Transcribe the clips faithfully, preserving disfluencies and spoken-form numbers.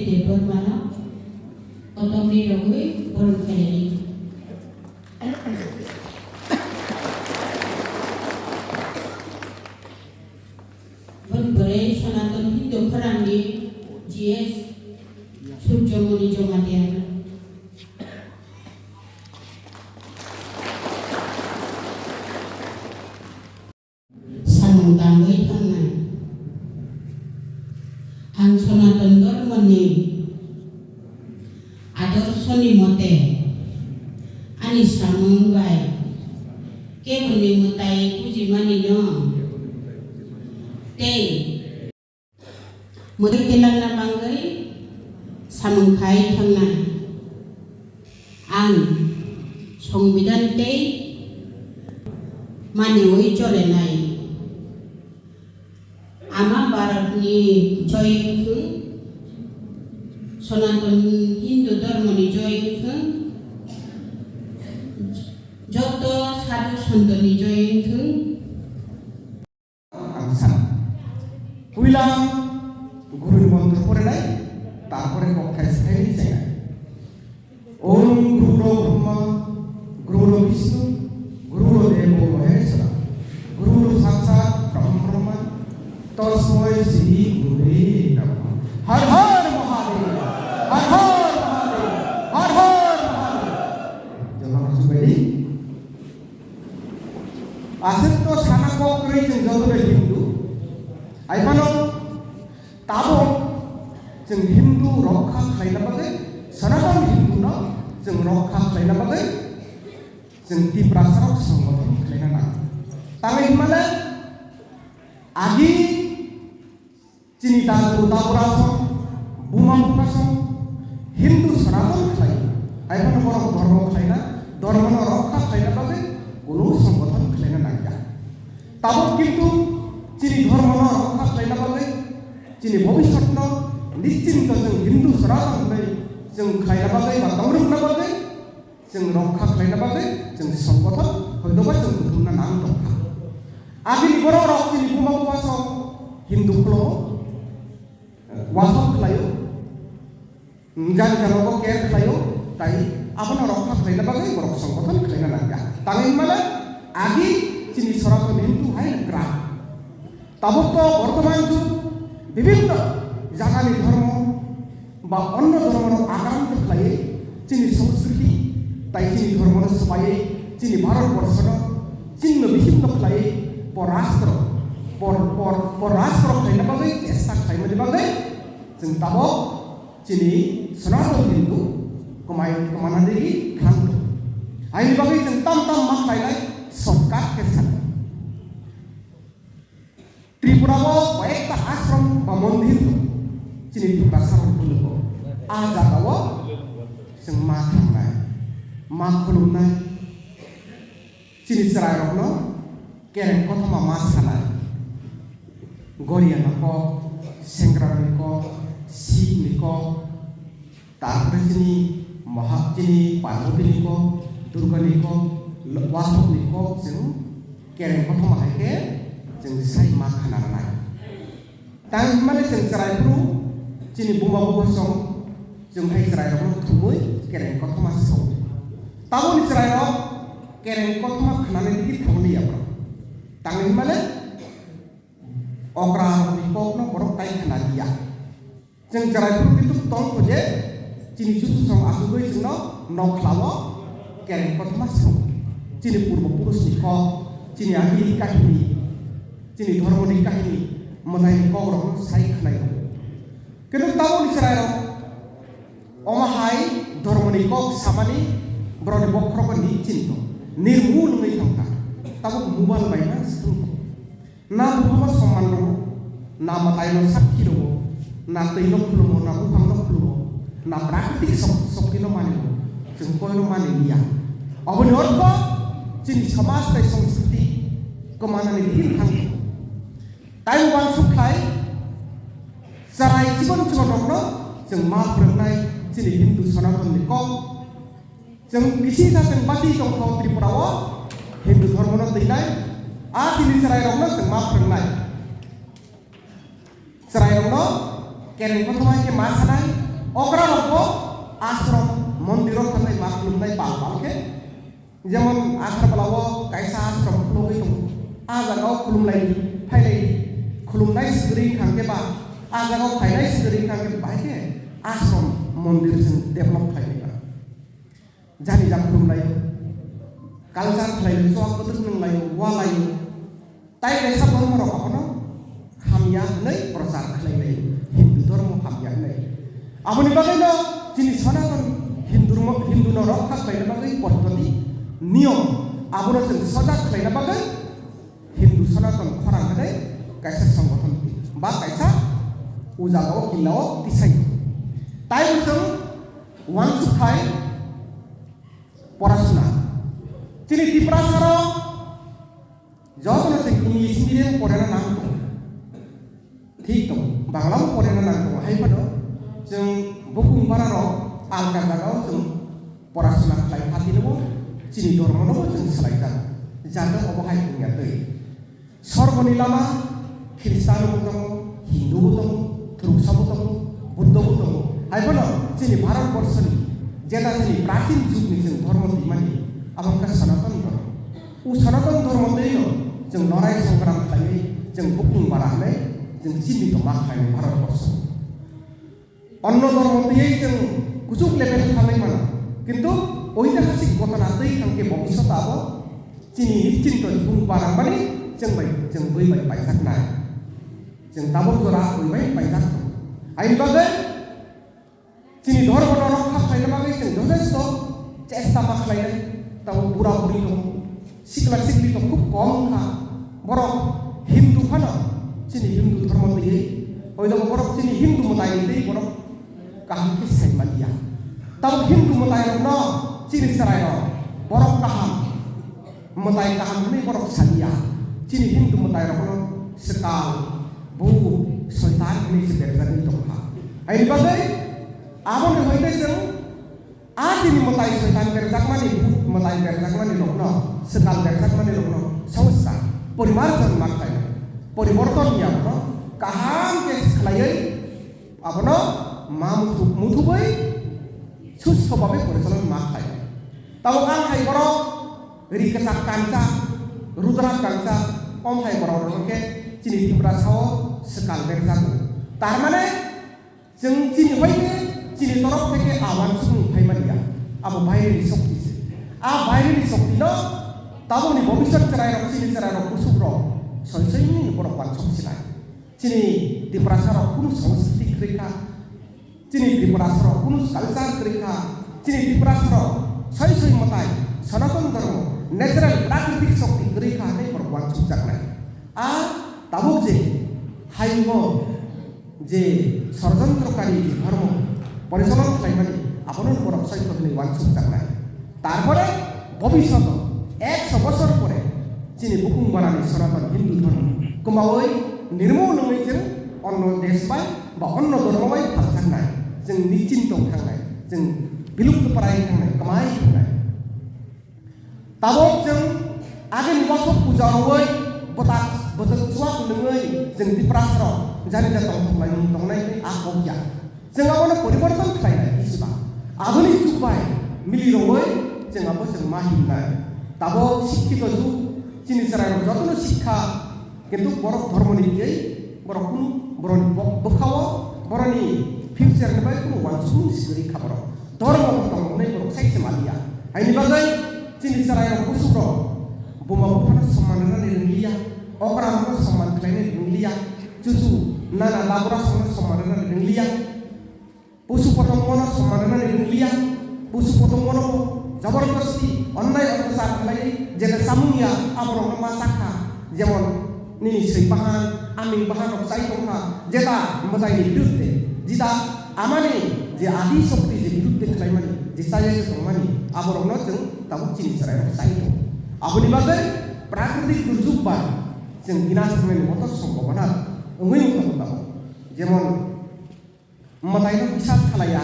Debbarmano kotorni rogwi borom khlainai. Boni bwrwi Sanatan Hindu khorangni G S Surjomoni Jamatia. Samung tangwi thangnai. Ang Sanatan Dhormoni adorsoni mote ani samung bai keboni mwtai bujimani no tei mwtai telangna bangwi samung khai thangnai. Ang Songbidan tei maniwi cholenai. Ama Bharatni joy wngthung, Sanatan Hindu Dhormoni joy wngthung, joto sadhu santoni joy wngthung. Ang sana. Puila guruni montro porinai, tarpore kokthai sthai ni chenai. Om Guru Brahma, Guru Vishnu, Guru Devo Maheshwara, Guru Sakshat Param Brahma, Tasmai Shri Gurave Namaha. Har Har Mahadev, Har Har Mahadev, Har Har Mahadev. Joma Kusubaidi. Aswk to sana kok kwrwi chwng joto bai Hindu. Hai phano tabuk chwng Hindu rokha khlaina bagwi, Sanatan Hindu no chwng rokha khlaina bagwi chwng Tiprasa rok songgothon khlaina nango. Tangwi hwnmale agi Chini dadu dabura song, buma bupha song, Hindu Sanatan khlai, hai phano borok dhormo khlaina, dhormono rokha khlaina bagwi kunu songgothon khlaina nangya. Tabuk kintu chini dhormono rokha khlaina bagwi, chini bhobishyotno nischinto chwng Hindu Sanatan hwnwi chwng khlaina bagwi ba tongmrwkna bagwi, Chwng rokha khlaina bagwi chwng songgothon hoitoba chwng kuthumna nang tongkha. Abini borok rok chini buma bupha song Hindu khwlao, wasong khlaio, jani janogo care khlaio, tai abono rokha khlaina bagwi borok songgothon khlaina nangya. Tangwi hwnmale agi chini Sanatan Hindu hai gra. Tabuk to bortoman jug bibhinno jagani dhormo ba onno dhormorok akranta khlaiwi chini sanskriti tai chini dhormono swbaiwi chini Bharat borsono chinno bibhinno khlaiwi porastro, por-, por-, porastro khlaina bagwi chesta khlaimani bagwi chwng tabuk chini Sanatan Hindu kwmai kwmana digi thang tongo. Aini bagwi chwng tam tam ma khlainai shortcut khe sano. Tripura o koyekta ashram ba mondir dong, chini Tiprasa rok phunukgo. A jaga o chwng ma thangnai, ma khulumnai, chini chwrai rokno kereng kothoma ma sanai, Goria ni kok, Sengra ni kok, Sik ni kok, Tarpore chini Maha, chini Parvati ni kok, Durga ni kok, lo-, Wathok ni kok chwng kereng kothoma hai khe chwng sai ma khana rwnai. Tang hwnmani chwng chwrai phuru chini buma bupha song chwng hai chwrai rokno thumui kereng kothoma song. Taboni chwrai rok kereng kothoma khnani digi thangli ya borok. Tang hwnmani okra rokni kokno borok tai khna liya. Chwng chwrai phuru kituk tong kho je, chini chuchusong achugwi chwngno nokhla-o kereng kothoma song. Chini purbo purushni kok, chini agini kahini, chini dhormoni kahini, mwtaini kokrokno sai khwnai rwo. Kintu tabukni chwrairok omo hai dhormoni kok samani borokni bokhorogo ni chinto, nirmul wngwi thangkha. Tabuk mobile bai ma swngkho. Na buphangno somman rwo, na mwtaino sakki rwo, na twino khulumo, na buphangno khulumo, na prakritik sok-, soktino mani rwo, chwng koino mani liya. Oboni ortho chini somaj tei songskriti kwmanani din thangkha. Tei uansuk khlai chwrai chibon chibon rokno chwng ma phwrwngnai chini Hindu Sanatonni kok. Chwng kisi sa chwng bati tongkho Tripura o Hindu dhormono twinai, a chini chwrairokno chwng ma phwrwngnai. Chwrairokno kereng kothoma khe ma sanai, Okra rokbo ashram mondir o thangwi ma khulumnai pal pal khe, jemon Agartala o kaisa ashram khulogwi tongo, a jaga o khulumlai di, phailai di, khulumnai swrwng thang khe ba a jaga o phainai swrwng thang khe bahai khe ashram mondir chwng develop khlainai ba. Jani jak khulumlaio, culture khlaio, chwak kwtwk nwnglaio, walaio. Tai kaisa borok abono hamya hwnwi prochar khlai lai, Hindu dhormo hamya hwnwi. Aboni bagwino chini Sanatan Hindu mo-, Hinduno rokha khlaina bagwi poddoti, niyom, abono chwng sojak khlaina bagwi Hindu Sanatan khorang hwnwi kaisa songothon ba kaisa o jagao killao tisai. Tai bo chwng uansuk khai porasuna. Chini Tiprasarok jotono chwng English medium porena nang tongo. Thik tongo, Bangla bo porena nang tongo. Hai phano chwng bukung bararok alka jagao chwng porasuna khlai phatinobo chini dhormonobo chwng swlaijago. Jado obo hai wngya twi. Sorgoni lama Khristiano bo tongo, Hindu bo tongo, Thuruksa bo tongo, Buddho bo tongo. Hai phano chini Bharat borsoni jeta chini prachin jugni chwng dhormo twimani abo wngkha Sanatan dhormo. O Sanatan dhormo twino chwng lorai songram khlaiwi chwng bukung bara hwnwi chwng chini tongma khlainai Bharat borso. Onno dhormo twiwi chwng kuchuk level thangwi mano, kintu oitihasik ghotona twi thangkhe bobiswt abo chini nischinto bung barang mani chwng bai chwng bui bai paijaknai. Chwng tabuk jora bui bai paijak tongo. Aini bagwi chini dhormono rokha khlaina bagwi chwng jothesto chesta ma khlainai. Tabuk bura buri tongo. Sikla sikli to khub kom wngkha. Borok Hindu phano chini Hindu dhormo twiwi, oilobo borok chini Hindu mwtaini twi borok kaham khe sai maliya. Tabuk Hindu mwtairokno chini chwrairok borok kaham, mwtai kaham hwnwi borok saliya. Chini Hindu mwtairokno swkal, bhut, soitan hwnwi se berjagwi tongkha. Aini bagwi aboni hoite chwng a chini mwtai soitan berjakmani, bhut mwtai berjakmani rokno, swkal berjakmani rokno songsa porimarjon ma khlainai, poriborton ya abono kaham khe khlaiwi abono ma muthu-, muthubwi susto babe porichalon ma khlainai. Tabuk ang hai borok ri kwchak kancha, rudra kancha, om hai borok rok khe chini Tiprasa o swkal berjago. Tar mane, chwng chini hoite chini torok theke a uansukmung phai manya, abo baireni shokti se. A baireni shokti no tabukni bobiswt chwrairok, chini chwrairok, busukrok soi soi ni borok uansuk sinai. Chini Tiprasarok kunu sangskriti kwrwi kha, chini Tiprasarok kunu culture kwrwi kha, chini Tiprasarok soi soi mwtai, Sanatan Dharma, natural, prakritik shokti kwrwi kha hwnwi borok uansukjaknai. A tabuk je hayungo je sorojontrokari je dhormo porichalon khlaimani, abono borok soi khe hwnwi uansukjaknai. Tarpore bobishoto ekso bosor pore chini bukung barani Sanatan Hindu dhormo kwmaui nirmol wngwi chwng onno desh bai ba onno dhormo bai phaljaknai, chwng nischinto thangnai, chwng bilupto parai thangnai, kwmai thangnai. Tabuk chwng agini wathok puja rwui bwtak bwtwk chuak nungwi chwng Tiprasarok jani ja tongthok laimung tongnai hwnwi a kok ya. Chwng abono poriborton khlainai hisiba. Aboni chuk bai mili rwui chwng abo chwng ma himnai. Tabuk sikkito jug, chini chwrairok jotono sikha, kintu borok dhormoni twiwi borok kunu borokni bok-, bwkhao borokni future ni bai kunu uansukmung si kwrwi kha borok. Dhormo bo tongo hwnwi borok sai se maliya. Haini bagwi chini chwrairok busukrok buma buphano somman rwnani rwngliya, okra rokno somman khlainani rwngliya, chuchu nana labura songno somman rwnani rwngliya, pusu potongono somman rwnani rwngliya, pusu potongono jabardasti onnai otyachar khlaiwi jeta chamung ya aborokno ma chakha, jemon nini swi bahan, aming bahan rok chai tongkha, jeta mwtaini biruddhe, jeta amani je adi shokti je biruddhe khlaimani, je chaya je tongmani, aborokno chwng tabuk chini chwrairok chai tongo. Aboni bagwi prakritik durjog bai chwng bina thangnaini moto sombhabona wngwi wngkha tabuk. Jemon, mwtaino bisas khlaiya,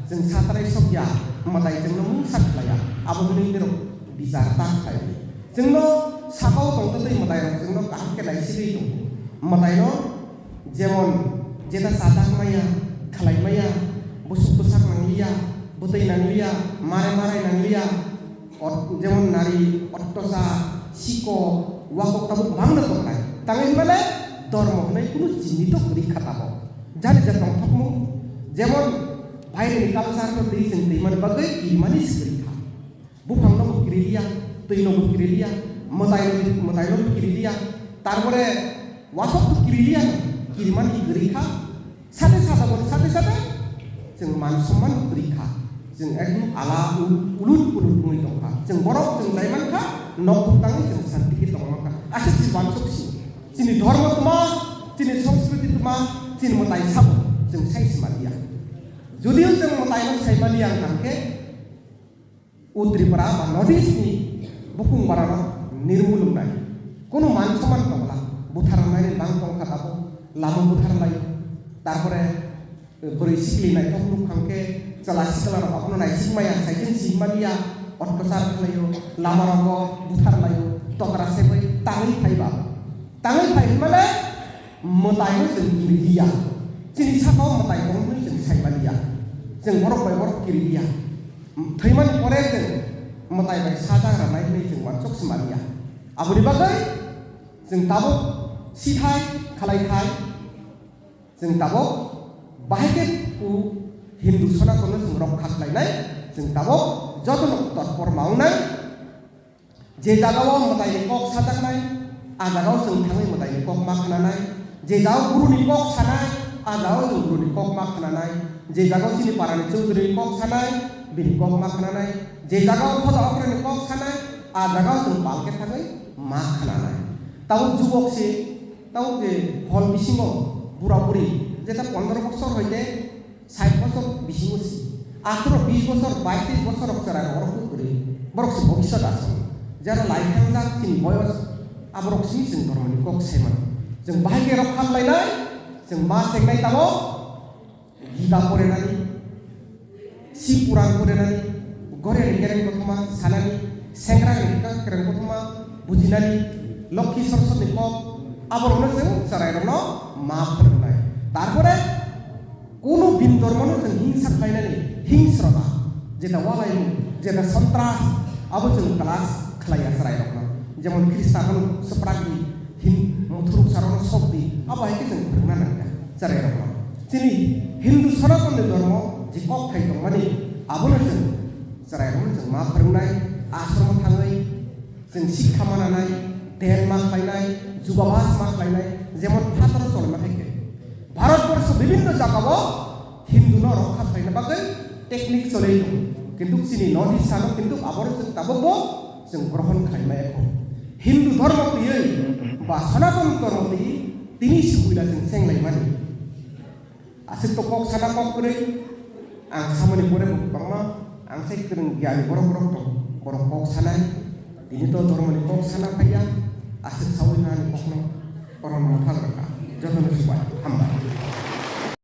chwng satrai sokya, mwtai chwngno mungsa khlaiya, abo hwnwi norok bichar ta khlai. Chwngno sakao tongtwtwi mwtairok chwngno kaham khe naisigwi tongo. Mwtaino jemon jeta chajak maya, khlai maya, Bwswk bwsak nangliya, bwtwi nangliya, marai marai nangliya, ot-, jemon nari, ottochar, siko, wakok tabuk bangno tongnai. Tangwi hwnmale dormo hwnwi kunu chini to kwrwi kha tabuk. Jani ja tongthokmung, jemon baireni culture no twi chwng twimani bagwi kirimani se kwrwi kha. Buphangno bo kiriliya, twino bo kiriliya, mwtai, mwtaino bo kiriliya, tarpore wathok bo kiriliya, kirimani kwrwi kha. Sate sate bo, sate sate chwng man somman bo kwrwi kha. Chwng ekdom ala u-, ulut pulut wngwi tong kha. Chwng borok chwng chai man kha, nok buktangwi chwng santi khe tong man kha. Aswk si wansuk si. Chini dhormo tma, chini sanskriti tma, chini mwtai sabo chwng sai si maliya. Judio chwng mwtaino sai maliya wng kha khe, O Tripura ba North East ni bukung barano nirmul wngnai. Kunu man soman tongla, butharnai bang tongkha tabuk, lama butharlai. Tarpore, eh, bwrwi sikli naithok nuk phang khe, chwla sikla rok abono naisik maya, cycle si maliya, ottochar khlaio, lama rogo butharlaio, tokra sebwi tangwi phaiba. Tangwi phai hwnmale, mwtaino chwng kiri liya. Chini sakao mwtai tong hwnwi chwng sai maliya. Chwng borok bai borok kiri liya. Thwimani pore chwng mwtai bai sajak rwnai hwnwi chwng uansuk se maliya. Aboni bagwi chwng tabuk sithai khalai thai, chwng tabuk bahai khe o Hindu Sonatonno chwng rokha khlainai, chwng tabuk jotono torpor ma wngnai. Je jagao mwtaini kok sajaknai, a jagao chwng thangwi mwtaini kok ma khnanai. Je jagao guruni kok sanai, a jagao chwng guruni kok ma khnanai. Je jagao chini parani chowdhurini kok sanai, bini kok ma khnanai. Je jagao khoda okrani kok sanai, a jagao chwng palke thangwi ma khnanai. Tabuk jubok se, tabuk je hol bisingo bura buri, jeta pondro bosor hoite sait bosor bisingo si, atharo bis bosor, bais teis bosor rok chwrai rok oro kwrwi, borok se bobiswt aswk. Jara lai thangjak chini boyos, aborok simi chwng dhormoni kok sai mano. Chwng bahai khe rok kha lainai, chwng ma chengnai tamo, Gita porenani, Sib Puran porenani, Goria ni kereng kothoma sanani, Sengra ni kereng kothoma bujinani, Lokhi Soroswti ni kok, aborokno chwng chwrai rokno ma phwrwngnai. Tarpore Kunu bin dhormono chwng hingsa khlainani, hingsrota, jeta walaimung, jeta sontras, abo chwng class khlaiya chwrairokno. Jemon Khristabono swprak di, hin-, muthuruk sarokno sok di, abo hai khe chwng phwrwngna nangya chwrairokno. Chini Hindu Sanatonni dhormo je kokthai tongmani, abono chwng chwrairokno chwng ma phwrwngnai, ashromo thangwi, Chwng sikha mananai, dhyan ma khlainai, jugabhas ma khlainai, jemon phataro cholma khe khe. Bharatborsho bibhinno jagao Hinduno rokha khlaina bagwi technique cholai tongo. Kintu chini North East ano kintu aboro chwng tabukbo chwng grohon khlaimaya kho. Hindu dhormo twiwi ba Sanatan dhormo twiwi tini si puila chwng chenglaimani. Aswk to kok sana kok kwrwi, ang samani pore bo kwbangma, ang sai kwrwng giyani borok borok tong, borok kok sanai, tini to dhormoni kok sana phaiya, aswk saui nani kokno, oro no thang rwkha, jotono subai.